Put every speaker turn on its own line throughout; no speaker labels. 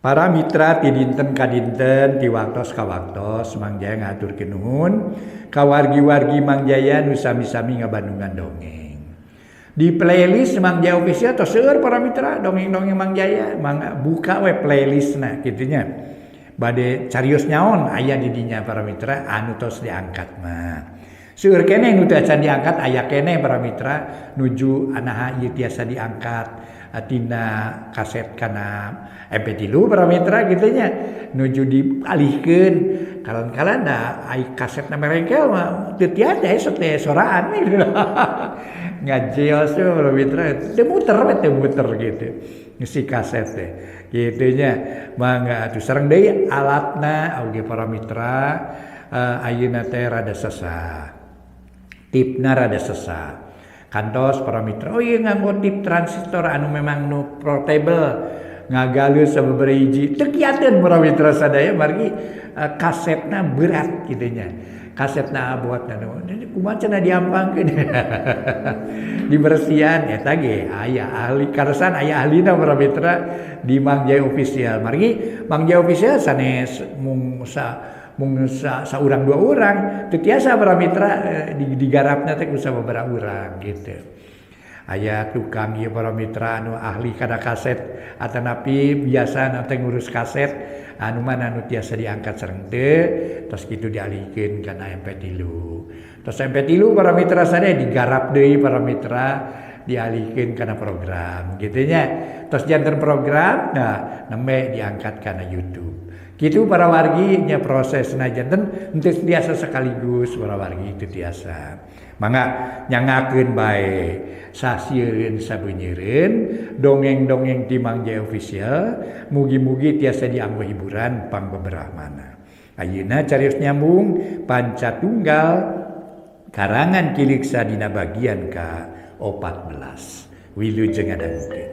Para mitra ti dinten ka dinten ti waktos ka waktos Mang Jaya ngaturkeun nuhun ka wargi-wargi Mang Jaya nu sami-sami ngabandungan dongeng. Di playlist Mang Jaya Official tos seueur para mitra dongeng-dongeng Mang Jaya, mangga buka we playlistna kitu nya. Bade carios nyaon aya di dinya para mitra anu tos diangkat mah. Seueur keneh nu teu acan diangkat aya keneh para mitra nuju anaha ieu tiasa diangkat tina kaset kana MP3 para mitra kitu nya nuju dialihkeun kalan-kalan da ai kasetna merengkel mah teu tiasa esok teh soraan ngajeos para mitra teu muter we teu muter gitu si kaset teh kitu nya mangga atuh sareng deui alatna oge para mitra ayeuna teh rada sesah tipna rada sesah kantos para mitra oh ieu nganggo tip transistor anu memang nu portable ngagaleuh sababaraha hiji teu kiateun para mitra sadaya margi kasetna berat kitu nya kasetna abot anu kumaha cenah diampangkeun dibersihan eta ge aya ahli karasan aya ahlina para mitra di Mang Jaya Official margi Mang Jaya Official sanes mung sa mung saurang dua orang teu tiasa para mitra digarapna teh ku sababaraha urang gitu. Aya tukang ieu para mitra anu ahli kana kaset atanapi biasa teh ngurus kaset anu mana anu tiasa diangkat sareng teu tos kitu dialihkeun kana MP3. Tos MP3 para mitra sadaya digarap deui para mitra dialihkeun kana program kitu nya. Tos janten program nah nembe diangkat kana YouTube. Kitu para wargi nya prosesna janten henteu tiasa sekaligus para wargi teu tiasa. Mangga nyangakeun bae sasieun sabeunyereun dongeng-dongeng ti Mang Jaya Official mugi-mugi tiasa dianggo hiburan pangbeberahmana. Ayeuna carios nyambung Panca Tunggal karangan Ki Leuksa dina bagian ka-14. Wilujeng ngadangukeun.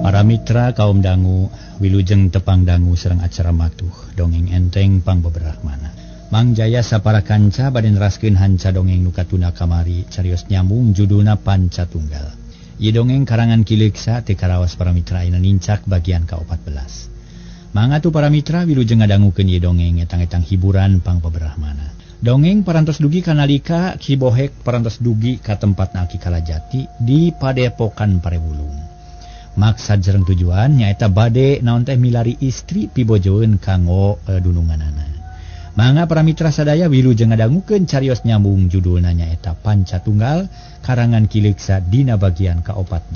Para mitra kaum dangu wilujeng tepang dangu sareng acara matuh dongeng enteng pangbeberahmana. Mang Jaya sapara kanca bade neraskeun hanca dongeng nu katuna kamari carios nyambung judulna Panca Tunggal. Ieu dongeng karangan Ki Leuksa teu karaos para mitra ayeuna nincak bagian ka-14. Mangga atuh para mitra wilujeng ngadangukeun ieu dongeng etang-etang hiburan pangbeberahmana. Dongeng parantos dugi kanalika Ki Bohek parantos dugi ka tempatna Aki Kalajati di Padepokan Parewulung. Maksad sareng tujuan nyaeta bade naon teh milari istri pibojoeun kanggo dununganana. Mangga para mitra sadaya wilujeng ngadangukeun carios nyambung judulna nyaeta Panca Tunggal karangan Ki Leuksa dina bagian ka-14.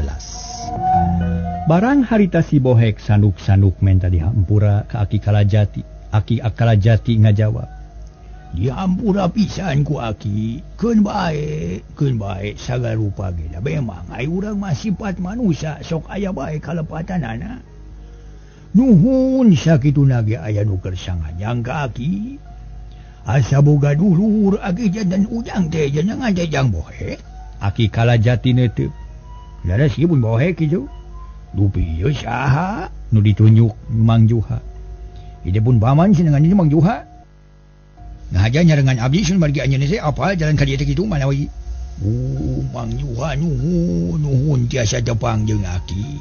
Barang harita si Bohek sanuk-sanuk menta dihampura ka Aki Kalajati. Aki Kalajati ngajawab, "Dihampura pisan ku Aki, keun bae sagala rupa ge da memang ai urang mah sifat manusia sok aya bae kalepatanana. Nuhun sakituna ge aya nu keur sangajang ka Aki. Asa boga dulur Aki janten ujang teh jenengan teh jang Bohek." Aki Kalajati neuteuk. "Leres ieu pun Bohek kitu. Dupi ieu saha nu ditunjuk Mang Juha?" "Ieu pun paman senengan ieu Mang Juha." Ngahaja nyarengan abdi sun margi anjeun teh apal jalan ka dieu teh kitu manawi. Mang Juha nuhun nuhun tiasa tepang jeung Aki.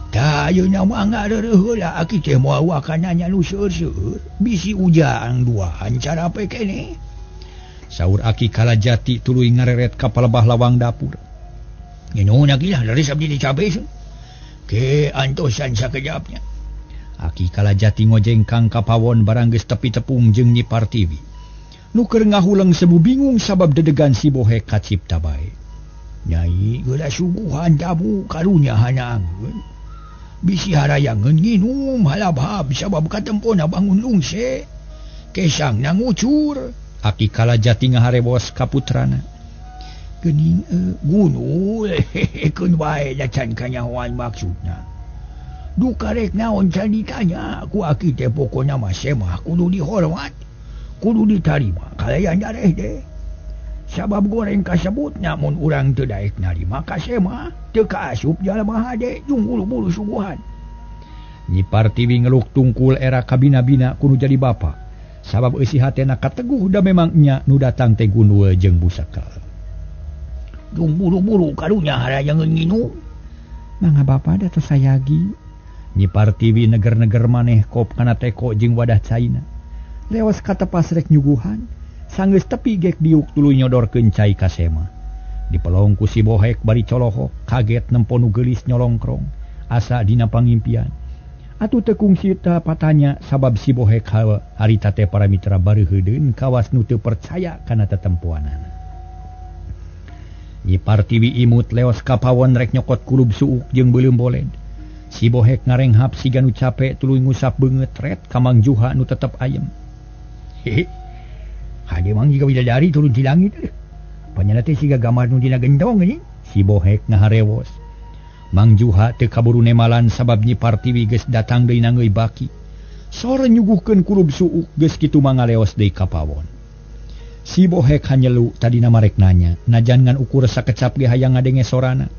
Tah ayeuna mah ngareureun heula Aki teh moal wakana nya nu seueur-seueur bisi ujang duaan carape keneh. Saur Aki Kalajati tuluy ngareret ka palebah lawang dapur. "Nuhun Aki lah leres abdi dicabe sun." Ke antosan sakejapnya. Aki Kalajati ngojengkang ka pawon barang geus tepi tepung jeung Nyi Partiwi. Nu keur ngahuleng sebu bingung sabab dedegan si Bohek kacipta bae. "Nyai geura suguhan tamu karunya hanaangeun. Bisi harayangeun nginum halabhab sabab katempona bangun lungse. Kesangna ngucur." Aki Kalajati ngaharebos ka putrana. "Geuning gunul keun bae da can kanyahoan maksudna. Duka rek naon can ditanya ku Aki teh pokona mah semah kudu dihormat, kudu ditarima kalayan dareh deh. Sabab goreng kasebutna mun urang teu daek narima ka semah teu kaasup jalma hade jeung bulu-bulu suguhan." Nyi Partiwi ngeluk tungkul era kabina-bina kudu jadi bapa. Sabab eusi hatena kateguh da memang nya nu datang teh gundul jeung busaka.
Dung buru-buru karunya harajangeun nginum.
Mangga bapa da tos sayagi. Nyi Partiwi neger-neger maneh kop kana teko jeung wadah caina. Leos katepas rek nyuguhan, sanggeus tepi gek diuk tuluy nyodorkeun cai ka sema. Dipelong ku si Bohek bari colohok, kaget nempo nu geulis nyolongkrong, asa dina pangimpian. Atuh teu kungsi teh patanya sabab si Bohek harita teh para mitra bareuheudeun kawas nu teu percaya kana tetempoanana. Nyi Partiwi imut leos ka pawon rek nyokot kulub suuk jeung beuleum boled. Si Bohek ngarenghap siga nu cape tuluy ngusap beungeut ret ka Mang Juha nu tetep ayem.
Hehe. Hade mang jiga bidadari turun ti langit. Panyana teh siga gambar nu dina gendong ini.
Si Bohek ngaharewos. Mang Juha teu kaburu nemalan sabab Nyi Partiwi geus datang deui nangeui baki. Sore nyuguhkeun kulub suuk geus kitu mangaleos deui ka pawon. Si Bohek hanyelu tadina marek nanya, najan ngan ukur sakecap ge hayang ngadenge sorana.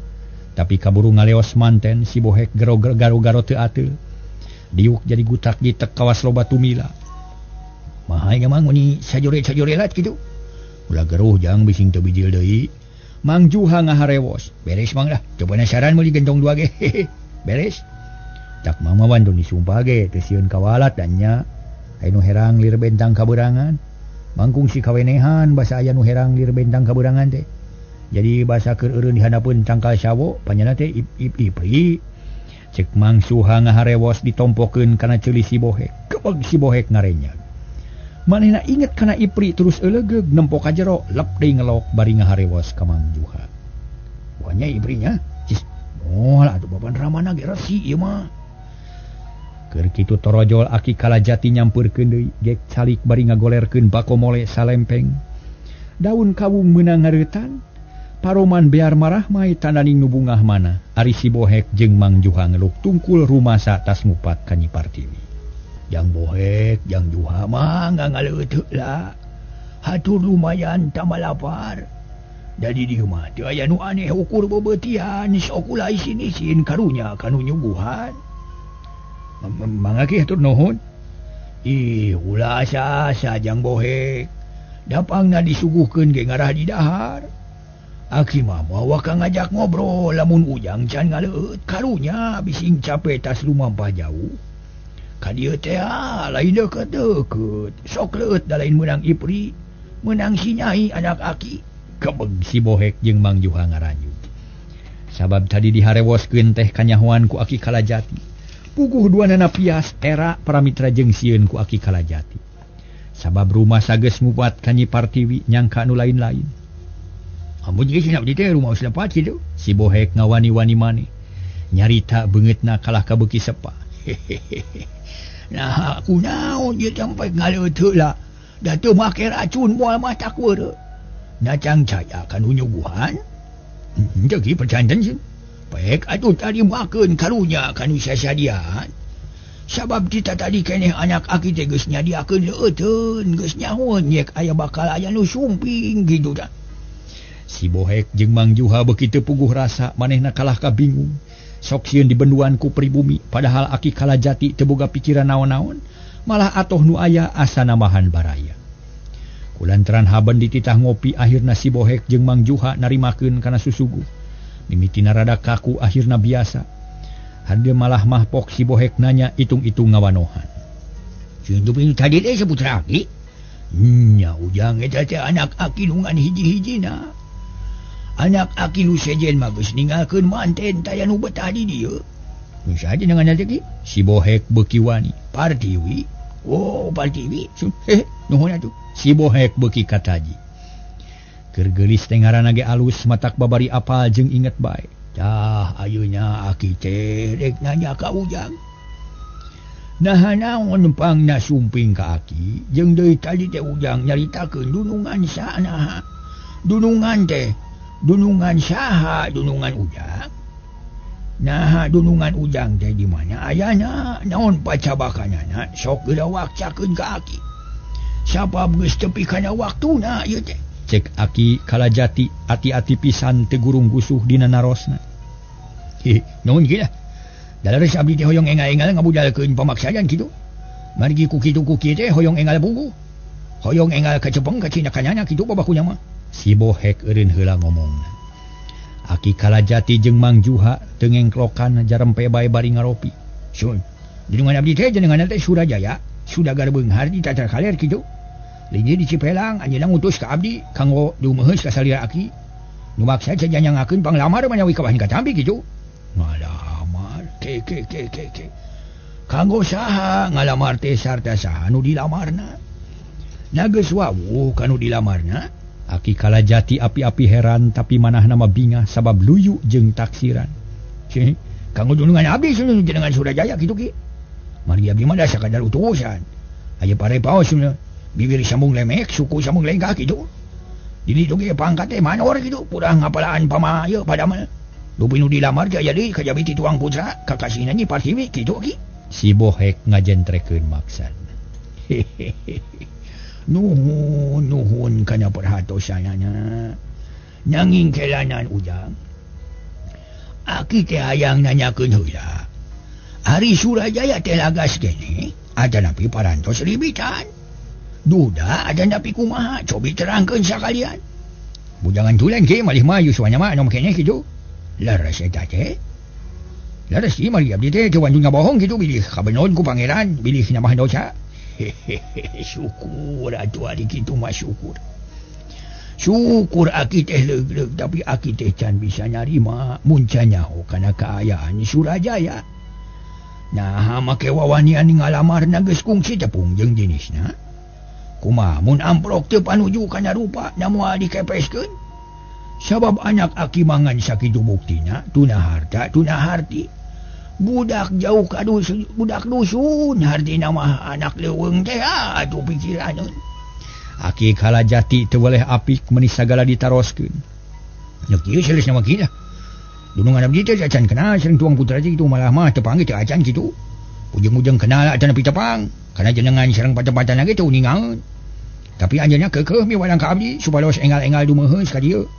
Tapi kaburu ngaleos manten si Bohek garo-garo teu ateul. Diuk jadi gutak gitek kawas loba tumila.
Mahai mang uni sajore-sajorelat kitu. Ulah geruh jang bising teu bijil deui.
Mang Juha ngaharewos.
Beres mang lah, teu penasaran meuli gentong dua ge. Beres. Tak mang mah wandun disumpah ge teu sieun kawalat dan nya. Aya nu herang lir bentang kaberangan. Mangkung si kawenehan basa aya nu herang lir bentang kaberangan teh. Jadi basa keur eureun dihanapeun tangkal sawo panyana teh ip-ip ipri.
Cek Mang Suha ngaharewos ditompokeun kana ceuli si Bohek. Kebeg si Bohek ngarenyag. Manehna inget kana Ipri terus eulegeug nempo ka jero lep deui ngelok bari ngaharewos ka Mang Juha.
Wanya Iprinya? Cis, moal atuh bapan ramana ge resi ieu mah.
Keur kitu torojol Aki Kalajati nyampeurkeun deui gek calik bari ngagolerkeun bako mole salempeng. Daun kawung meunang ngareutan. Paroman bear marahmai tananing nu bungah mana. Ari si Bohek jeung Mang Juha ngeluk tungkul rumasa tas ngupat ka Nyi Partiwi.
Jang Bohek, jang Juha mah ngaleuteuk lah. Hatur lumayan tambah lapar. Jadi di rumah teu aya nu aneh ukur bebeutian sok ulah isin-isin karunya kanu nyuguhan. Mangga ki hatur nuhun. Ih, ulah asa-asa jang Bohek. Dapangna disuguhkeun ge ngarah di dahar. Aki mah moal ka ngajak ngobrol lamun ujang can ngaleueut karunya bising cape tas lumampah jauh. Ka dieu teh lain deukeut-deukeut sok leueut da lain meunang Ipri meunang si Nyai anak aki.
Kebeg si Bohek jeung Mang Juha ngaranjug. Sabab tadi diharewoskeun teh kanyahoan ku Aki Kalajati. Puguh duanana pias era para mitra jeung sieun ku Aki Kalajati. Sabab rumah sageus ngupat ka Nyi Partiwi nyangka nu lain-lain.
Amun geus abdi teh rumah lepat kitu.
Si Bohek ngawani-wani maneh. Nyarita beungeutna kalah ka beuki sepa.
Hehehe. Nah, aku naon ieu sampai ngaleuteuk lah. Da teu make racun moal mah takweureuh. Nacang caya kanu nyuguhan. Henteu ki percanten sih. Pek atuh tadi makeun karunya kanu sasadian. Sabab kita tadi keneh anak aki teh geus nyadiakeun leuteun, geus nyahoeun yek aya bakal aya nu sumping kitu tah.
Si Bohek jeung Mang Juha beuki teu puguh rasa manehna kalah ka bingung. Sok sieun dibenduan ku pribumi padahal Aki Kalajati teu boga pikiran naon-naon, malah atoh nu aya asa nambahan baraya. Kulantaran haben dititah ngopi akhirna si Bohek jeung Mang Juha narimakeun kana susuguh. Mimitina rada kaku akhirna biasa. Hade malah mahpok si Bohek nanya itung-itung ngawanohan.
Sieun tadi teh saputra aki? Nya ujang eta teh anak aki nu ngan hiji-hijina. Anak aki nu sejen mah geus ninggalkeun manten taya nu betah di dieu. Nu saha dengan teh ki?
Si Bohek beuki wani.
Partiwi. Oh, Partiwi. Heh, nuhun atuh.
Si Bohek beuki kataji. Keur geulis teh ngaranna ge alus matak babari apal jeung inget bae.
Tah ayeuna aki teh rek nanya ka ujang. Naha naon pangna sumping ka aki jeung deui tadi teh ujang nyaritakeun dunungan saha. Dunungan teh dunungan saha, dunungan ujang. Nah, dunungan ujang teh di mana ayana? Naon pacabakanana sok geura wakcakeun ka aki. Sabab geus tepi kana waktuna ieu teh.
Cek Aki Kalajati ati-ati pisan teu gurung gusuh dina narosna.
Heh, nuhun kieu lah. Dalares abdi teh hoyong engal-engal ngabudalkeun pamaksadan kitu. Margi ku kitu ku kieu teh hoyong enggal buku. Hoyong enggal kacepeng ka cina kanyana kitu babakunya mah.
Si Bohek eureun heula ngomongna. Aki Kalajati jeung Mang Juha teu ngengklokan jarempe bae bari ngaropi.
Sun, jenengan abdi teh jenengan teh Surajaya, sudagar beunghar di Tatar Kaler kitu. Linggih di Cipelang anjeunna ngutus ka abdi kanggo dumeuheus ka salira aki. Nu maksa cajanyangakeun panglamar manawi kabahan katampi kitu. Ngalamar ke ke ke ke ke. Kanggo saha ngalamar teh sarta saha nu dilamarna? Nageus wawuh kanu dilamarna.
Aki Kalajati api-api heran tapi manahna mah bingah sabab luyu jeung taksiran.
Cih, kanggo dunungan abdi jenengan Surajaya kitu ki. Margi abdi mah da sakadar utusan. Aya pare paos bibir sambung lemek, suku sambung lenggah kitu. Jadi tu ge pangkat teh manor kitu, purah ngapalaan pama ieu padamel. Dupi nu dilamar teh aya deui kajabi ti tuang putra, kakasihna Nyi Partiwi kitu ki.
Si Bohek ngajentrekeun maksad.
Hehehe. Nuhun nuhun kana perhatosanana. Nanging kelanan ujang. Aki teh hayang nanyakeun heula. Ari Surajaya teh lagas keneh, atanapi parantos ribitan. Duda atanapi kumaha, cobi terangkeun sakalian. Bujangan tulen ke malih mah yuswana mah anu keneh kitu. Leres eta teh. Leres ieu mah abdi teh teu wanjun ngabohong kitu bilih kabenon ku pangeran, bilih namahan dosa. Hehehe, syukur atuh ari kitu mah syukur. Syukur aki teh leug-leug tapi aki teh can bisa nyarima mun can nyaho kana kaayaan Surajaya. Nah, make wawanian ngalamarna geus kungsi tepung jeung jenisna. Kumaha mun amplok teu panuju kana rupa na moal dikepeskeun? Sabab anak aki mangan sakitu buktina tuna harta tuna harti. Budak jauh ka dusun, budak dusun hartina mah anak leuweung teh atuh pikiraneun.
Aki Kalajati teu weleh apik meuni sagala ditaroskeun.
Nya kieu saleusna mah kieu lah. Dunungan abdi teh acan kenal sareng tuang putra teh kitu malah mah teu panggih teu acan kitu. Ujung-ujung kenal acan nepi tepang. Kana jenengan sareng patempatan ge teu uningaeun. Tapi anjeunna keukeuh miwarang ka abdi supados enggal-enggal dumeuheus ka dieu.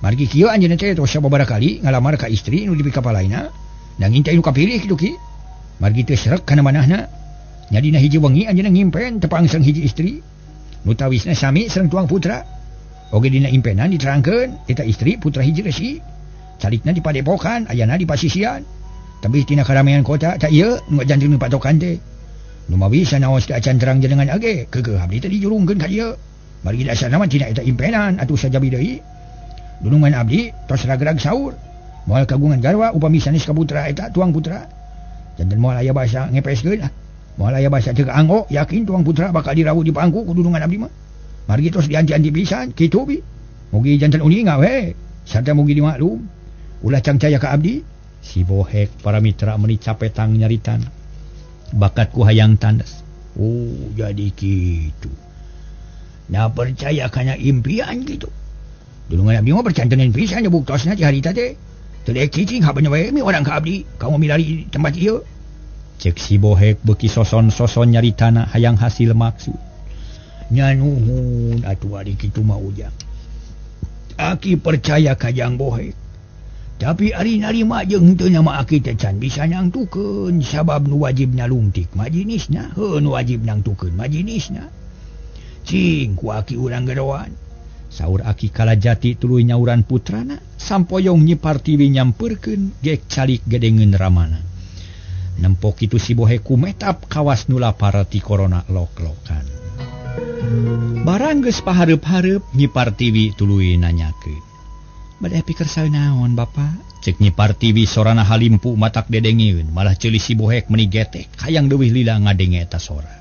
Margi kieu anjeunna teh tos sababaraha kali ngalamar ka istri nu dipikapalaina. Nanging teh nu kapilih kitu ki. Margi teu srek kana manahna. Nya dina hiji wengi anjeunna ngimpen tepang sareng hiji istri. Nu tawisna sami sareng tuang putra. Oge dina impenan diterangkeun eta istri putra hiji resi. Calikna di padepokan, ayana di pasisian. Tapi tina karamean kota tak ieu nu janten nu patokan teh. Nu mawi sanaos teh acan terang jenengan age, keukeuh abdi teh dijurungkeun ka dieu. Margi dasarna mah tina eta impenan atuh sajabi deui. Dunungan abdi tos ragrag saur. Moal kagungan garwa upami sanes ka putra eta tuang putra. Janten moal aya basa ngepeskeun lah. Moal aya basa teu kaanggo, yakin tuang putra bakal dirawu di pangku ku dunungan abdi mah. Margi tos dianti-anti pisan kitu bi. Mugi janten uninga we, sarta mugi dimaklum. Ulah cangcaya ka abdi.
Si Bohek para mitra meuni capetang nyaritan. Bakat ku hayang tandas.
Oh, jadi kitu. Nah percaya kana impian kitu. Dunungan abdi mah percantenan pisan buktosna ti harita teh. Teu daek cicing habeuna we mi orang ka abdi, kamu milari tempat ieu.
Cek si Bohek beuki soson-soson nyaritana hayang hasil maksud.
Nya nuhun atuh ari kitu mah ujang. Aki percaya ka Jang Bohek. Tapi ari narima jeung henteu nama aki teh can bisa nangtukeun sabab nu wajib nalungtik mah jenisna, heuh nu wajib nangtukeun mah jenisna. Cing ku aki urang geroan.
Saur Aki Kalajati tuluy nyauran putrana, sampoyong Nyi Partiwi nyampeurkeun gek calik gedengeun ramana. Nempok kitu si Bohek kumetap kawas nu lapar ti korona lok-lokan. Barang geus pahareup-hareup Nyi Partiwi tuluy nanyakeun. Bade pikersa naon Bapak? Cek Nyi Partiwi sorana halimpu matak dedengeun, malah ceuli si Bohek meuni getek hayang leuwih lila ngadenge eta sora.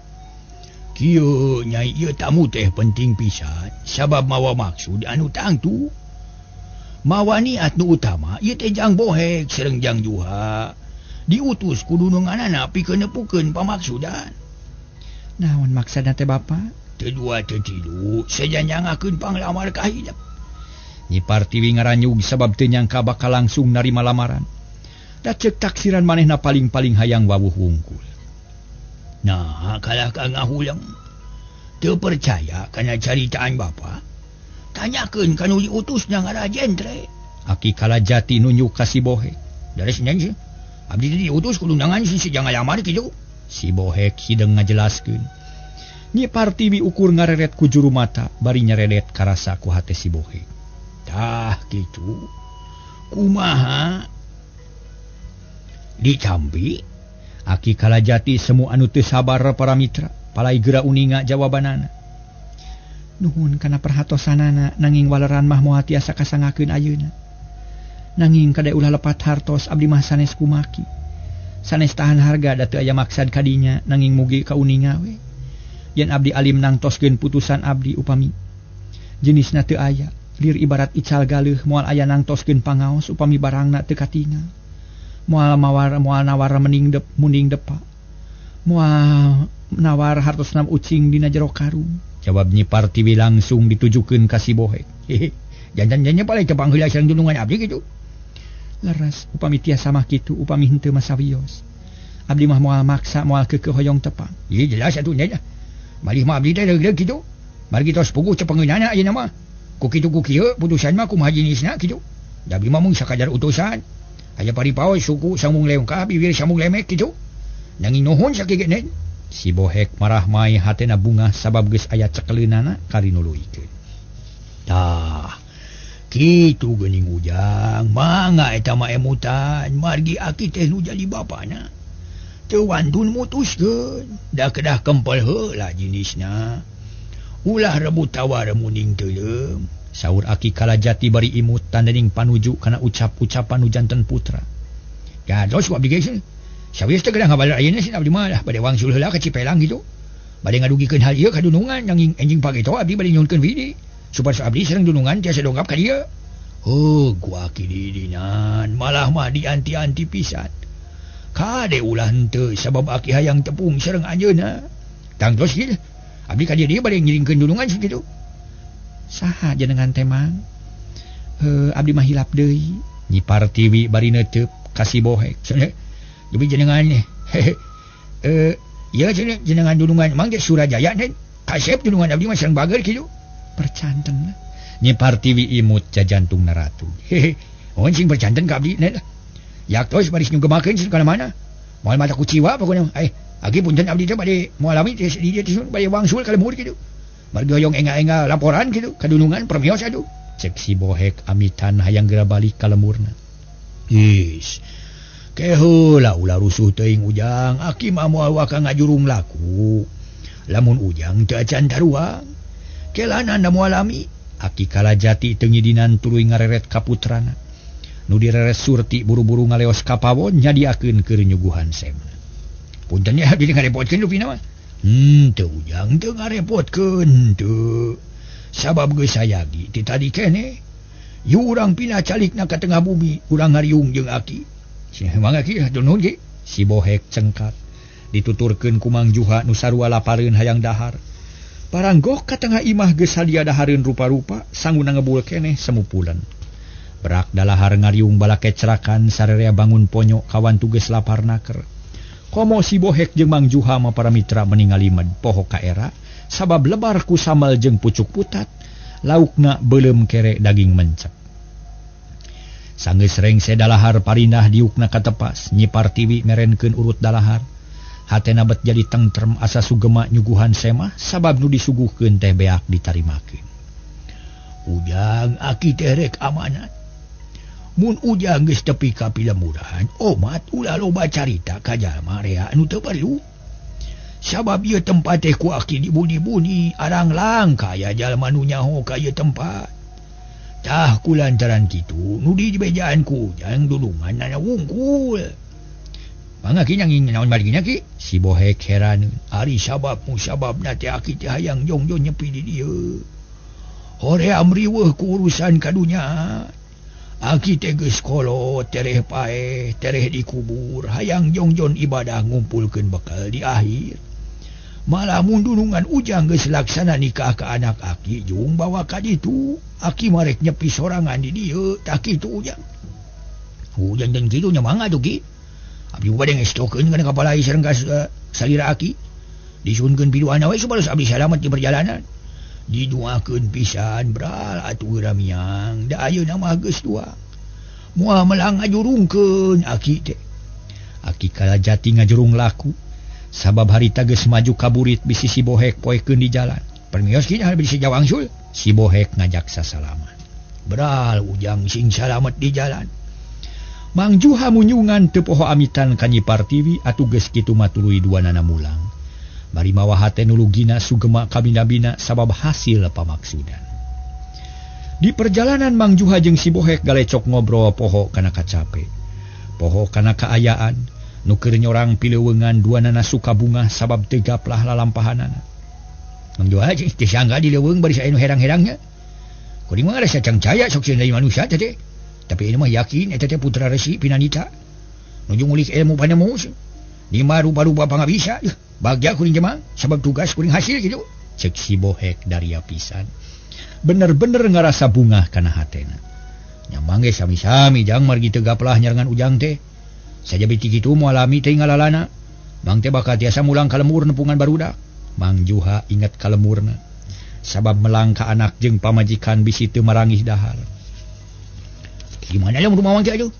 Kieu nyai ieu tamu teh penting pisan sabab mawa maksud anu tangtu. Mawa niat nu utama ieu teh Jang Bohek sareng Jang Juha. Diutus ku dununganana pikeun nepukeun pamaksudan.
Naon maksudna teh Bapak?
Teu dua teu tilu sajanjangakeun panglamar ka hidep.
Nyi Partiwi ngaranyug sabab teu nyangka bakal langsung narima lamaran. Da ceuk taksiran manehna paling-paling hayang wawuh wungkul.
Nah, kalah ka ngahulang. Teu percaya kana caritaan Bapa. Tanyakeun ka nu diutusna ngarajentre.
Aki Kalajati nunjuk ka si Bohek.
Dares nyanyi. Abdi teh diutus ku undangan si jangan lamar kitu.
Si Bohek hideng ngajelaskeun. Nyi Partiwi ukur ngareret ku juru mata bari nyaredet karasa ku hate si Bohek.
Tah kitu. Kumaha? Dicampi?
Aki Kalajati semu anu teu sabar para mitra, palai geura uninga jawabanana. Nuhun kana perhatosanana nanging waleran mah moal tiasa kasangakeun ayeuna. Nanging kade ulah lepat hartos abdi mah sanes kumaki. Sanes tahan harga da teu aya maksad kadinya nanging mugi kauninga we. Yen abdi alim nangtoskeun putusan abdi upami jenisna teu aya, lir ibarat ical galeuh moal aya nangtoskeun pangaos upami barangna teu katingal. Moal mawar moal nawar mening dep muning depa. Moal nawar hartosna ucing dina jero karung. Jawab Nyi Partiwi langsung ditujukeun ka si Bohek.
Hehe, jantan-jantan palai tepang heula sareng dunungan abdi kitu.
Leres upami tiasa mah kitu upami henteu mah sawios. Abdi mah moal maksa moal keukeuh hoyong tepang.
Ieu jelas atuh nya. Malih mah abdi teh reugreug kitu. Margi tos puguh cepengeunana ayeuna mah. Ku kitu ku kieu putusan mah kumaha jenisna kitu. Da abdi mah mung sakadar utusan. Aya paripaos suku sambung lengkah bibir sambung lemek kitu. Nanging nuhun sakieu ge.
Si Bohek marah mai hatena bungah sabab geus aya cekeleunana karinuluikeun.
Tah, kitu geuning Ujang, mangga eta mah emutan, margi aki teh nu jadi bapana. Teu wantun mutuskeun, da kedah kempel heula jenisna. Ulah rebut tawar muning teuleum.
Saur Aki Kalajati bari imut tandening panuju kana ucap-ucapan nu janten putra.
Gados ku abdi ge. Sawios teh geura ngabaler ayeuna sin abdi mah lah bade wangsul heula ka Cipelang kitu. Bade ngadugikeun hal ieu ka dunungan nanging enjing pageto abdi bade nyuhunkeun widi supaya abdi sareng dunungan tiasa dongkap ka dieu. Heuh, ku aki didinan malah mah dianti-anti pisan. Kade ulah henteu sabab aki hayang tepung sareng anjeunna. Tangtos kieu abdi ka dieu bade ngiringkeun dunungan sakitu.
Saha jenengan teh Mang? Heuh, abdi mah hilap deui. Nyi Partiwi bari neuteub ka si Bohek.
Jadi jenengan ya jenengan dunungan Mang teh Surajaya teh kasep dunungan abdi mah sareng bager kitu.
Percanten Nyi Partiwi imut jajantungna ratu.
Hehe, on sing percanten ka abdi nya. Yaktos baris nyugemakeun sing kana mana. Moal mata kuciwa pokona. Aki punten abdi teh bade moal lami teh di dieu teh bade wangsul ka lembur kitu. Margi hoyong enga-enga laporan kitu ka dunungan permios atuh.
Cek si Bohek amitan hayang geura balik ka lemburna.
Is. Keheula ulah rusuh teuing Ujang, aki mah moal waka ngajurung laku. Lamun Ujang teu acan taruang, kelanan da moal lami.
Aki Kalajati teu ngidinan tuluy ngareret ka putrana. Nu direret Surti buru-buru ngaleos ka pawon nyadiakeun keur nyuguhan semna.
Punten nya abdi ngarepotkeun rupina mah. Teu Ujang teu ngarepotkeun teu. Sabab geus sayagi ti tadi keneh. Yu urang pindah calikna ka tengah bumi, urang ngariung jeung aki. Mangga ki hatur nuhun ki.
Si Bohek cengkat dituturkeun ku Mang Juha nu sarua lapareun hayang dahar. Paranggok ka tengah imah geus sadia dahareun rupa-rupa sanguna ngebul keneh semupulan. Berak dalahar ngariung balakecrakan sarerea bangun ponyok kawan tuges lapar naker. Komo si Bohek jeung Mang Juha mah para mitra meningali med poho ka era sabab lebar ku sambal jeung pucuk putat laukna beuleum kere daging mencep. Sanggeus rengse dalahar parindah diukna katepas, Nyi Partiwi merenkeun urut dalahar. Hatena bet jadi tengtrem asa sugema nyuguhan semah sabab nu disuguhkeun teh beak ditarimakeun.
Ujang aki teh rek amanat. Mun Ujang geus tepi ka pilemburan, omat ulah loba carita ka jalma rea anu teu perlu. Sabab ieu tempat teh ku aki dibuni-buni, arang langka aya jalma nu nyaho ka ieu tempat. Tah ku lantaran kitu nu dibejaan ku Ujang dulungan nana wungkul. Mangga ki nanging naon margina ki?
Si Bohek heran.
Ari sabab musababna teh aki teh hayang jongjon nyepi di dieu. Hoream riweuh ku urusan kadunya. Aki teh geus kolot tereh paeh, tereh dikubur, hayang jongjon ibadah ngumpulkeun bekal di akhir. Malah mun dunungan Ujang geus laksana nikah ka anak aki jung bawa ka ditu. Aki marek nyepi sorangan di dieu, tah kitu Ujang. Ujang jeung kitu nya mangga tuh ki. Abdi bade ngestokeun kana kapalai sareng ka salira aki. Disuhunkeun piduana we supados abdi salamet di perjalanan. Diduakeun pisan bral atuh ramiang, da ayeuna mah geus tua. Moal melang ngajurungkeun aki teh.
Aki Kalajati ngajurung laku. Sabab harita geus maju kaburit bisi si Bohek poekeun di jalan.
Permios kieu bisi jauh angsul.
Si Bohek ngajak sasalaman.
Beral Ujang sing salamet di jalan.
Mang Juha munyungan teu poho amitan ka Nyi Partiwi atuh geus kitu mah tuluy duanana mulang. Bari mawa hate nu lugina sugema kabina-bina sabab hasil pamaksudan. Di perjalanan Mang Juha jeung si Bohek galecok ngobrol poho kana kacape. Poho kana kaayaan nu keur nyorang pileuweungan duanana suka bungah sabab teu gaplah lalampahanana.
Mang Juha teh sangga di leuweung bari sae nu herang-herangnya. Kuring mah rasa cangcaya sok sieun deui manusia teh. Tapi ini mah yakin eta teh putra resi Pinandita. Nuju ngulik ilmu panemu. Lima rupa-rupa pangabisa. Bagja kuring teh mah sabab tugas kuring hasil kitu.
Cek si Bohek daria pisan. Bener-bener ngarasa bungah kana hatena.
Nya mangge sami-sami jang margi teu gaplah nyarengan Ujang teh. Saja biti kitu moal lami teh ngalalana. Mang teh bakal tiasa mulang ka lemur nepungan barudak.
Mang Juha inget ka lemurna. Sabab melang ka anak jeung pamajikan bisi teu marangih dahar.
Gimana lah rumah wang teh aduh.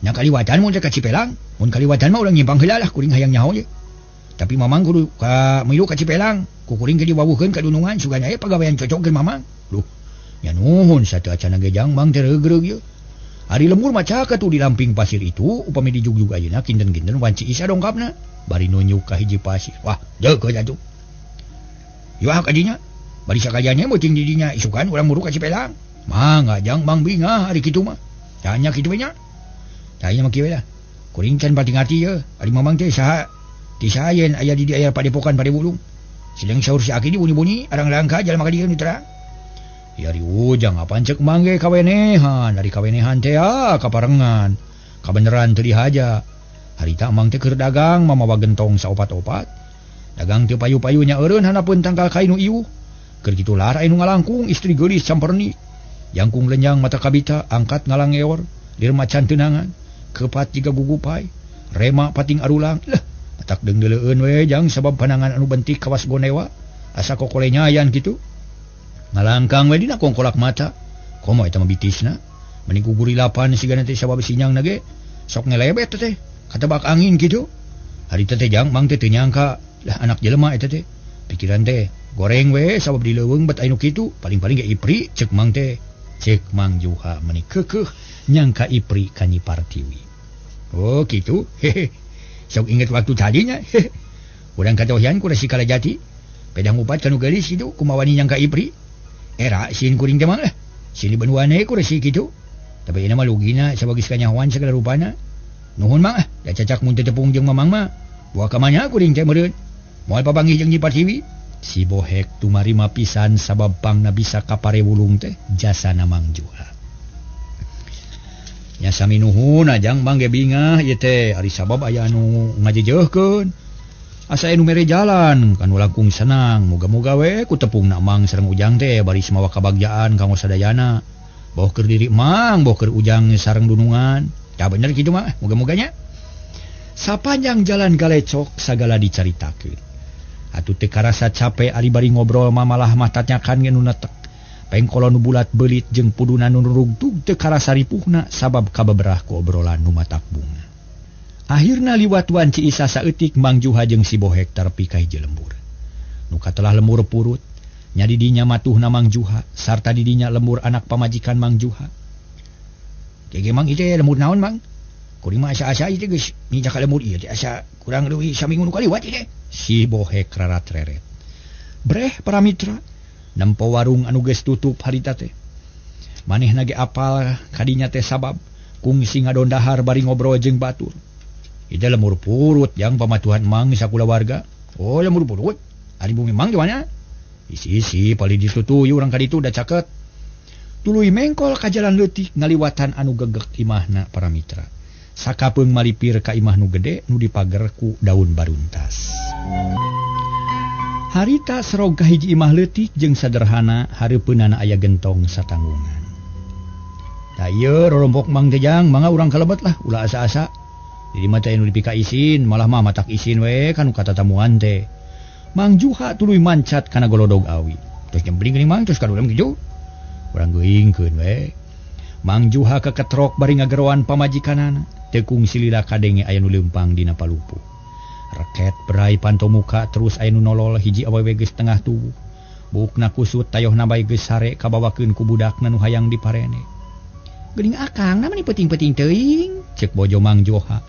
Nya kaliwatan mun teh ka Cipelang, mun kaliwatan mah urang nyimpang heula lah kuring hayang nyaho ye. Tapi mamang kudu ka milu ka Cipelang, ku kuring ge diwawuhkeun ka dunungan sugan aya pagawean cocok jeung mamang. Duh, nya nuhun sateu acana ge jang mang teh reugreug ye. Ari lemur mah cakep tuh di lamping pasir itu, upami dijugjug ayeuna kinten-kinten wanci isa dongkapna.
Bari nunjuk ka hiji pasir.
Wah, deukeuh atuh. Yuah ka dinya. Bari sakaliannya beuting di dinya isukan urang muru ka Cipelang. Mangga jang mang bingah ari kitu mah. Tanya kitu we nya. Tanya mah kieu lah. Kuring can pati ngarti ye. Ari mamang teh saha? Ti saha yen aya di dieu aya padepokan Padebulung. Sedang saur si Aki dibunyi-bunyi arang langka jalma ka dieu nu terang.
Ya ari Ujang apaan cek mangge kawenehan, ari kawenehan teh ah kaparengan. Kabeneran teu dihaja. Harita mang teh keur dagang mamawa gentong saopat-opat. Dagang teu payu-payu nya eureun hanapeun tangkal kai nu iuh. Keur kitu lar aya nu ngalangkung istri geulis camperni. Jangkung lenyang mata kabita angkat ngalangeor, lir macan teunangan, kepat jiga gugupai, rema pating arulang. Lah, matak deungdeuleun we jang sabab panangan anu bentik kawas gonewa, asa kokolenyayan kitu. Ngalangkang we dina kongkolak mata. Komo eta mah bitisna, meni gugurilapan sigana teh sabab sinyangna ge sok ngelebet teh, katebak angin kitu. Harita teh jang mang teh teu nyangka lah anak jelema eta teh. Pikiran teh goreng we sabab di leuweung bet anu kitu, paling-paling ge ipri cek mang teh. Cek Mang Juha meni keukeuh nyangka ipri ka Nyi Partiwi.
Oh kitu. Hehe. Sok inget waktu tadinya. Hehe. Urang katohian ku Resi Kalajati. Pedang upat kanu geulis kitu kumawani nyangka ipri. Era sieun kuring teh mah lah. Sieun dibenuane ku resi kitu. Tapi ieu mah lugina sabagis kanyahoan sagala rupana. Nuhun mang ah, da cacak mun teu tepung jeung mamang mah. Buah ka mana kuring teh meureun. Moal papanggih jeung Nyi Partiwi.
Si Bohek tumarima pisan sabab pangna bisa ka Parewulung teh jasana Mang Juha.
Nya sami nuhun ajang mang ge bingah ieu teh ari sabab aya anu ngajejeuhkeun. Asa anu mere jalan kanu langkung senang, moga-moga we ku tepungna mang sareng Ujang teh bari samawa kabagjaan kanggo sadayana. Boh keur diri mang, boh keur Ujang sareng dunungan. Tah bener kitu mah, moga-moganya.
Sapanjang jalan galecok sagala dicaritakeun. Atuh teu karasa cape ari bari ngobrol mah malah mah tanyakan ge nu netek. Pengkolon nu bulat beulit jeung puduna nu rugtug teu karasa ripuhna sabab kabeberah ku obrolan nu matak bunga. Akhirna liwat wanci isa saeutik Mang Juha jeung si Bohek tarpi ka hiji lembur. Nu katelah lemur purut, nya di dinya matuhna Mang Juha sarta di dinya lemur anak pamajikan Mang Juha.
Ge mang ieu teh lemur naon mang? Kuring mah asa-asa ieu teh geus nyicak ka lemur ieu teh asa kurang leuwih saminggu nu kaliwat ieu teh.
Si Bohek rarat-reret. Breh para mitra, nempo warung anu geus tutup harita teh. Manehna ge apal kadinya teh sabab kungsi ngadondahar bari ngobrol jeung batur.
Ieu teh lemur purut yang pamatuhan mang sakulawarga. Oh lemur purut. Ari bumi mang di mana? Isi-isi paling ditutuy urang ka ditu da caket.
Tuluy mengkol ka jalan leutik ngaliwatan anu gegek imahna para mitra. Sakapeung malipir ka imah nu gede nu dipager ku daun baruntas. Harita serog ka hiji imah leutik jeung sederhana hareupeunana aya gentong satanggungan.
Tah ieu rorompok mang teh jang mangga urang kalebet lah ulah asa-asa. Di mah teh nu dipika isin malah mah matak isin we kanu katatamuan teh.
Mang Juha tuluy mancat kana golodog awi.
Terus nyembring geuning mang terus ka urang kitu. Urang geuingkeun we.
Mang Juha keketrok bari ngageroan pamajikanana. Teu kungsi lila kadenge aya nu leumpang dina palupuh. Reket berai panto muka terus aya nu nolol hiji awewe geus tengah tubuh. Buukna kusut tayohna bae geus sare kabawakeun ku budakna nu hayang diparene. Geuning akang na mani peuting-peuting teuing, cek bojo Mang Joha.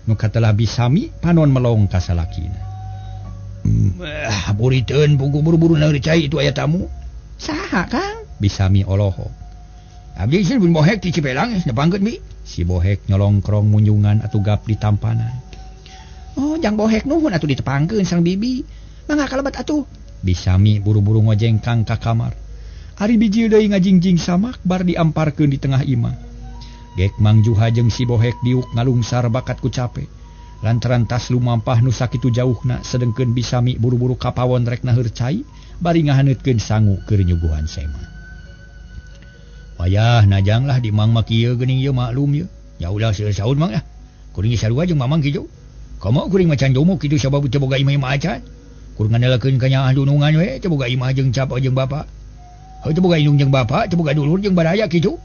Nu katelah Bisami panon melong ka salakina.
Buriteun pugu buru-buru naeur cai itu aya tamu.
Saha Kang? Bisami olohok.
Abdi sieun bohek ti Cipelang nepangkeun bi.
Si bohek nyolongkrong munjungan atuh gap di tampanan.
Oh, jang bohek nuhun atuh ditepangkeun sang bibi. Mangga kalebet atuh.
Bisami buru-buru ngojengkang ka kamar. Ari bijil deui ngajingjing samak bar diamparkeun di tengah imah. Gek Mang Juha jeung si bohek diuk ngalungsar bakat ku cape. Lantaran tas lumampah nu sakitu jauhna sedengkeun Bisami buru-buru ka pawon rek naheur cai bari ngahaneutkeun sangu keur nyuguhan sema.
Wayah najang lah di Mang mah kieu geuning ieu maklum ieu. Ya ulah seueur saur Mang lah. Kuring sarua jeung Mamang kitu. Komo kuring macan jomo kitu sabab teu boga imah-imah acan. Kur ngandalkeun ka nyaah dunungan we teu boga imah jeung cap jeung bapa. Heuh teu boga indung jeung bapa, teu boga dulur jeung baraya kitu.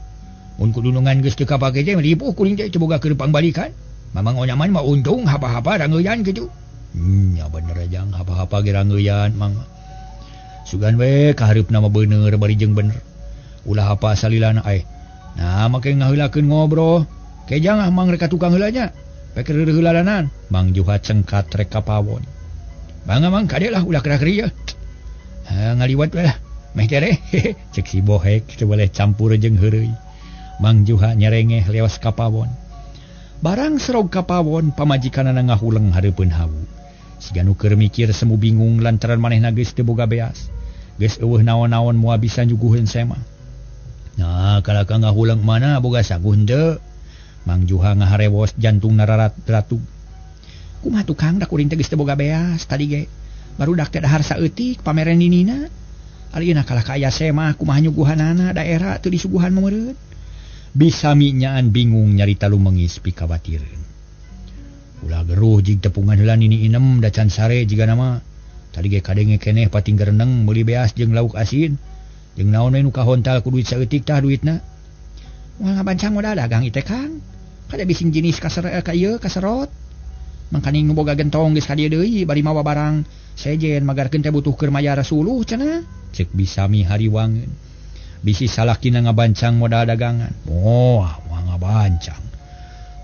Mun ku dunungan geus teu kapake teh ripuh kuring teh teu boga keur pangbalikan. Mamang onyaman mah untung hapa-hapa rangeuyan kitu.
Ya bener jang hapa-hapa ge rangeuyan Mang. Sugan we kahareupna mah bener bari jeung bener. Ulah apa salilana ai. Nah make ngaheulakeun ngobrol. Kejang ah Mang rek ka tukang heula nya. Pek heulalanan. Mang Juha cengkat rek ka pawon.
Bangga Mang kade lah ulah kerak-keri ya. Ngaliwat we lah. Meh tere.
Cek si bohek teu boleh campur jeung heureuy. Mang Juha nyerengeh leos ka pawon. Barang serog ka pawon pamajikanana ngahuleng hareupeun hawu. Siga nu keur mikir semu bingung lantaran manehna geus teu boga beas. Geus eueuh naon-naon moal bisa nyuguheun sema.
Nah, kalaka ngahuleng mana boga saguh henteu.
Mang Juha ngaharewos jantung nararat ratug. Kumaha tukang da kuring teh geus teu boga beas tadi ge. Barudak teh dahar saeutik pameren ninina. Ayeuna kalah ka aya sema kumaha nyuguhanana daerah teu disuguhan meureun. Bisami nyaan bingung nyarita lumengis pikawatireun.
Ulah geruh jig tepungan heula nini inem da can sare jiga nama. Tadi ge kadenge keneh pating gereneng meuli beas jeung lauk asin. Jeung naon we nu kahontal ku duit saeutik tah duitna.
Moal ngabancang modal dagang ieu teh Kang. Kada bising jenis kaser ka ieu kaserot. Mangkaning nu boga gentong geus ka dieu deui bari mawa barang sejen magarkeun teh butuh keur mayar suluh cenah. Cek Bisami hariwangeun. Bisi salakina ngabancang modal dagangan.
Oh, moal ngabancang.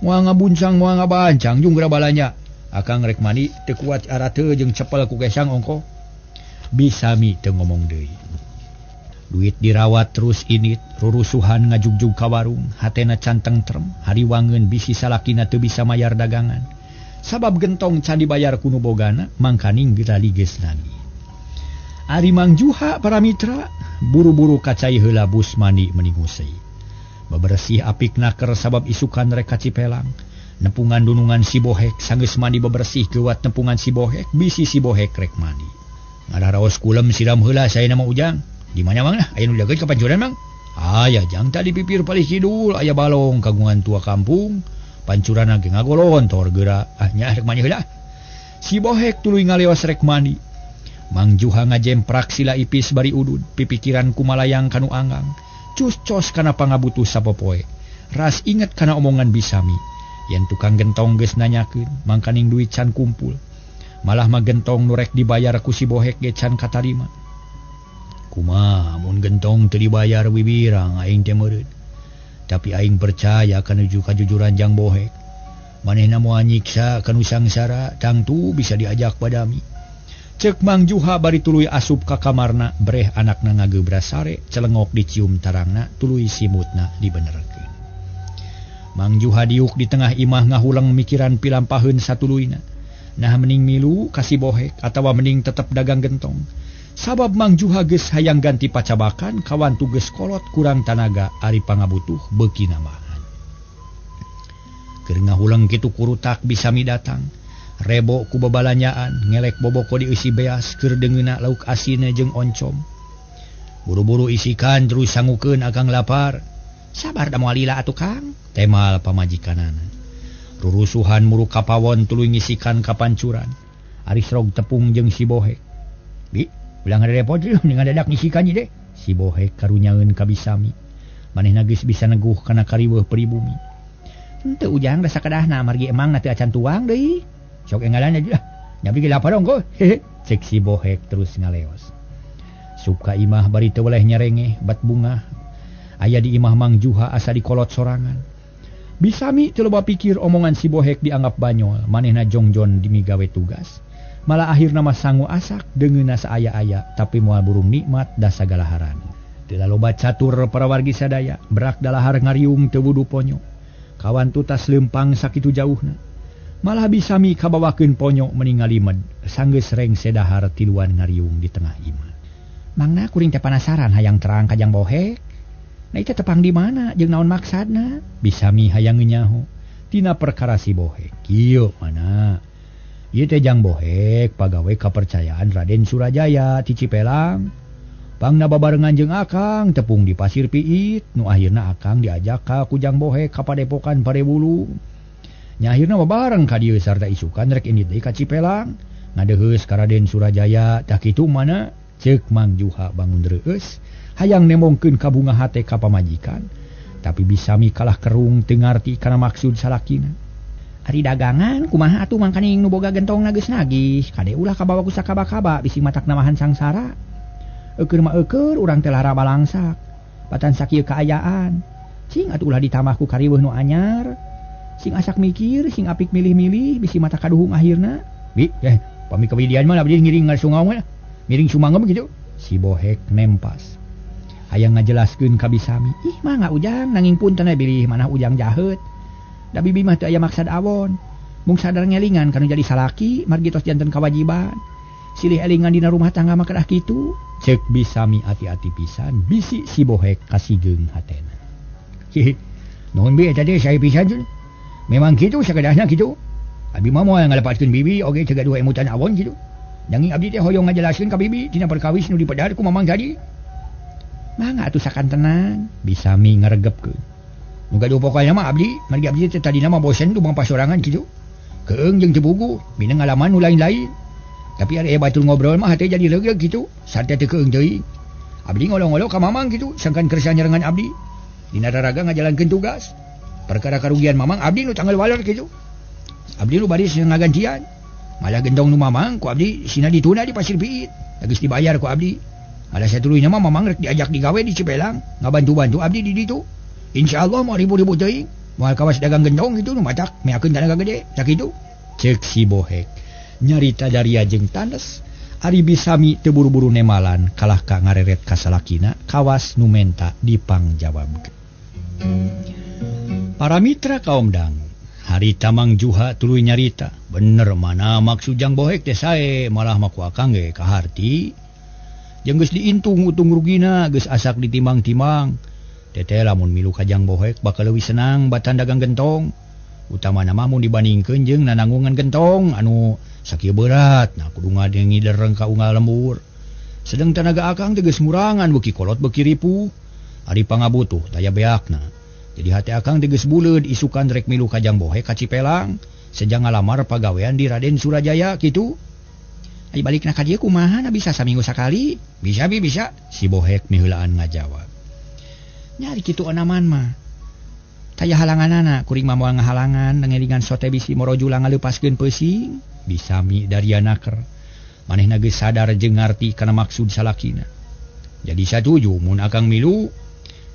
Moal ngabuncang, moal ngabancang jeung geura balanja. Akang rek mandi teu kuat arateu jeung cepel ku gesang ongko.
Bisami teu ngomong deui. Duit dirawat terus init, rurusuhan ngajugjug ka warung, hatena can tentrem, hariwangeun bisi salakina teu bisa mayar dagangan. Sabab gentong can dibayar ku nu bogana, mangkaning gerali geus nagih. Ari Mang Juha para mitra buru-buru kacai heula bus mandi meningusei. Bebersih apik naker sabab isukan rek ka Cipelang. Nepungan dunungan si bohek sanggeus mandi bebersih geuwat nepungan si bohek bisi si bohek rek mandi.
Ngararaos kulem siram heula saya nama Ujang. Di mana Mang lah aya nu deukeut ka pancuran Mang? Aya jang tadi pipir palih kidul aya balong kagungan tua kampung. Pancuran ge ngagolontor geura. Ah nya rek mandi heula.
Si bohek tuluy ngaleos rek mandi. Mang Juha ngajemprak sila ipis bari udud, pipikiran kumalayang kanu anggang. Cus-cos kana pangabutuh sapopoe. Ras inget kana omongan Bisami. Yen tukang gentong geus nanyakeun, mangkaning duit can kumpul. Malah mah gentong nu rek dibayar ku si bohek ge can katarima.
Kumaha mun gentong teu dibayar wibirang aing teh meureun. Tapi aing percaya kana kajujuran jang bohek. Manehna moal nyiksa kanu sangsara, tangtu bisa diajak padami.
Cek Mang Juha bari tuluy asup ka kamarna, breh anakna ngagebras sare, celengok dicium tarangna, tuluy simutna dibenerkeun. Mang Juha diuk di tengah imah ngahuleng mikiran pilampaheun satuluyna. Nah mending milu ka si bohek atawa mending tetep dagang gentong. Sabab Mang Juha geus hayang ganti pacabakan kawantu geus kolot kurang tanaga ari pangabutuh beuki nambahan. Keur ngahuleng kitu kurutak Bisami datang. Rebo ku babalanyaan ngelek boboko dieusi beas keur deungeuna lauk asin jeung oncom.
Buru-buru isikan terus sangukeun akang lapar.
Sabar da moal lila atuh Kang, temal pamajikanana. Rurusuhan muruk ka pawon tuluy ngisikan ka pancuran. Ari serog tepung jeung si bohek.
Bi, ulah ngarepot dengan dadak ngisikan ieu deh.
Si bohek karunyaeun ka Bisami. Manehna geus bisa neguh kana kariweuh pribumi. Henteu Ujang da sakadahna margi emang na teu acan tuang deui.
Sok enggalan aja lah. Nya bieu lapar ongko. Hehe, cek si Bohek terus ngaleos. Suka imah bari teu weleh nyerengeh bat bungah. Aya di imah Mang Juha asa dikolot sorangan. Bisami teu loba pikir omongan si Bohek dianggap banyol, manehna jongjon dimigawe tugas. Malah akhirna mah sangu asak deungeunna saaya-aya tapi moal burung nikmat da sagala haran. Teu loba catur para wargi sadaya, berak dalahar ngariung teu wudu ponyo. Kawan tutas lempang sakitu jauhna. Malah Bisami kabawakeun ponyo meningali med, sanggeus rengse dahar tiluan ngariung di tengah imah. Mangna kuring teh panasaran hayang terang ka Jang Bohek. Nah itu tepang di mana jeung naon maksudna? Bisami hayang nyaho tina perkara si Bohek. Kieu mana? Ieu teh Jang Bohek pagawe kapercayaan Raden Surajaya ti Cipelang. Pangna babarengan jeung Akang tepung di Pasir Piit, nu akhirna Akang diajak ka ku Jang Bohek ka padepokan Parebulu. Nya akhirna babareng ka dieu sarta isukan rek indit deui ka Cipelang. Ngadeheus ka Raden Surajaya tah kitu mana? Ceuk Mang Juha bangun reueus hayang nemongkeun ka bunga hate ka pamajikan, tapi Bisami kalah kerung teu ngarti kana maksud salakina. Ari dagangan kumaha atuh mangkaning nu boga gentongna geus nagih, kade ulah kabawa ku sakaba-kaba bisi matak namahan sangsara. Eukeun mah eukeun urang teh lara balangsak, batan sakieu kaayaan. Cing atuh ulah ditambah ku kariweuh nu anyar. Sing asak mikir, sing apik milih-milih bisi mata kaduhung akhirna. Bi, pami kawidian mah abdi ngiring ngasungau mah. Miring sumangga begitu. Si Bohek nempas. Hayang ngajelaskeun ka Bisami, ih mah nga Ujang nanging punten we bilih manah Ujang jaheut. Da bibi mah teu aya maksad awon. Mung sadar ngelingan kanu jadi salaki margi tos janten kawajiban. Silih elingan dina rumah tangga mah kedah kitu. Ceuk Bisami ati-ati pisan bisi si Bohek kasigeung hatena. Hihi. Nuhun bi eta teh sae pisan. Memang kitu sakedahna kitu. Abi mah moal ngalepaskeun bibi oge teu gaduh emutan awon kitu. Nanging abdi teh hoyong ngajelaskeun ka bibi tina perkawis nu dipedar ku mamang tadi. Mangga atuh sakantenan, Bisami ngaregepkeun. Nu gaduh pokokna mah abdi, margi abdi teh tadina mah bosen dumang pasorangan kitu. Keung jeung teu bugu, mineng ngalaman nu lain-lain. Tapi ari aya batur ngobrol mah hate jadi leugeuh kitu, sarta teu keung teuing. Abdi ngolong-ngolong ka mamang kitu, sangkan kersa nyerengan abdi. Dina raraga ngajalankeun tugas. Perkara karugian mamang abdi nu tanggal waler kitu. Abdi nu baris ngagantian. Malah gendong nu mamang ku abdi sina dituna di Pasir Piit. Geus dibayar ku abdi. Malah satuluyna mah mamang rek diajak digawe di Cipelang, ngabantu-bantu abdi di ditu. Insyaallah moal ribu-ribu teuing. Moal kawas dagang gendong kitu nu matak meakeun tanaga gede, sakitu. Ceuk si Bohek nyarita daria jeung tandes. Ari Bisami teu buru-buru nemalan kalah ka ngareret ka salakina kawas nu menta dipangjawabkeun. Para mitra kaum dangu, harita Mang Juha tuluy nyarita, bener mana maksud Jang Bohek teh sae, malah mah ku Akang ge kaharti. Jeung geus diintung utung rugina, geus asak ditimbang-timbang. Teteh lamun milu ka Jang Bohek bakal leuwih senang batan dagang gentong. Utamana mah mun dibandingkeun jeung nananggungan gentong anu sakieu berat, nah kudu ngadengi dereng ka unggal lembur. Sedeng tanaga Akang teh geus murangan beuki kolot beuki ripuh. Ari pangabutuh taya beakna. Jadi hati Akang teh geus buleud isukan rek milu ka Jang Bohek ka Cipelang, sejang ngalamar pagawean di Raden Surajaya kitu. Ai balikna ka dieu kumaha na bisa saminggu sakali? Bisa bi bisa, si Bohek miheulaan ngajawab. Nyari kitu onaman mah. Taya halanganana kuring mah moal ngahalangan ngelingan sote bisi morojula ngaleupaskeun peusing. Bisami daria naker. Manehna geus sadar jeung ngarti kana maksud salakina. Jadi satuju mun Akang milu.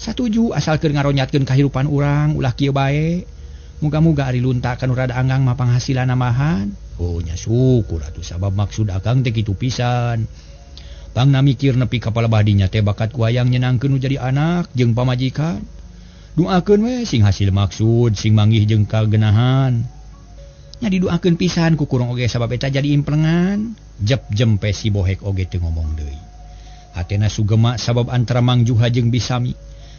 Satuju asal keur ngaronyatkeun kahirupan urang ulah kieu bae. Muga-muga ari lunta kanu rada anggang mah panghasilan namahan. Oh nya syukur atuh sabab maksud Akang teh kitu pisan. Pangna mikir nepi ka palebah dinya teh bakat ku hayang nyenangkeun nu jadi anak jeung pamajikan. Doakeun we sing hasil maksud sing manggih jeung kagenahan. Nya didoakeun pisan ku kurang oge sabab eta jadi implengan. Jep jempe si Bohek oge teu ngomong deui. Hatena sugema sabab antara Mang Juha jeung Bisami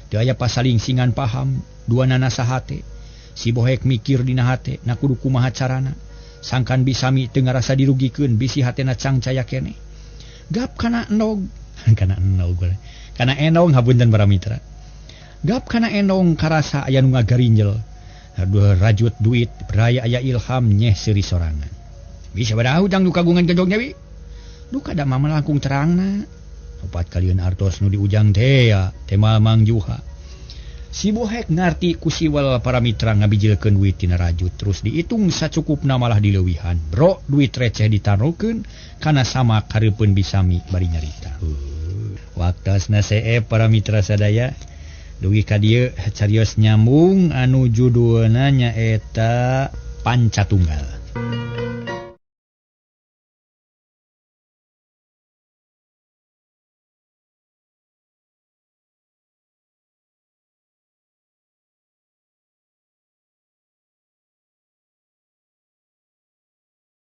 teu aya pasaling singan paham, dua nana sahate. Si Bohek mikir dina hate, na kudu kumaha carana. Sangkan Bisami teu ngarasa dirugikeun, bisi hatena cangcaya keneh. Gap kana endog, kana endog, kana endong hapunten para mitra. Gap kana endong karasa aya nu ngagarinjel. Aduh rajut duit, beraya aya ilham nyeh seuri sorangan. Bisa baraha hutang nu kagungan gendongnya bi? Duka da mama langkung terangna. Opat kalian artos nu diujang teh ya, tema Mang Juha.
Si Bohek ngarti ku siwel para mitra ngabijilkeun duit tina rajut terus diitung sacukupna malah dileuwihan. Bro, duit receh ditaruhkeun kana sama kareupeun bisami bari nyarita. Waktosna seep para mitra sadaya. Dugi ka dieu carios nyambung anu judulna nyaeta Panca Tunggal.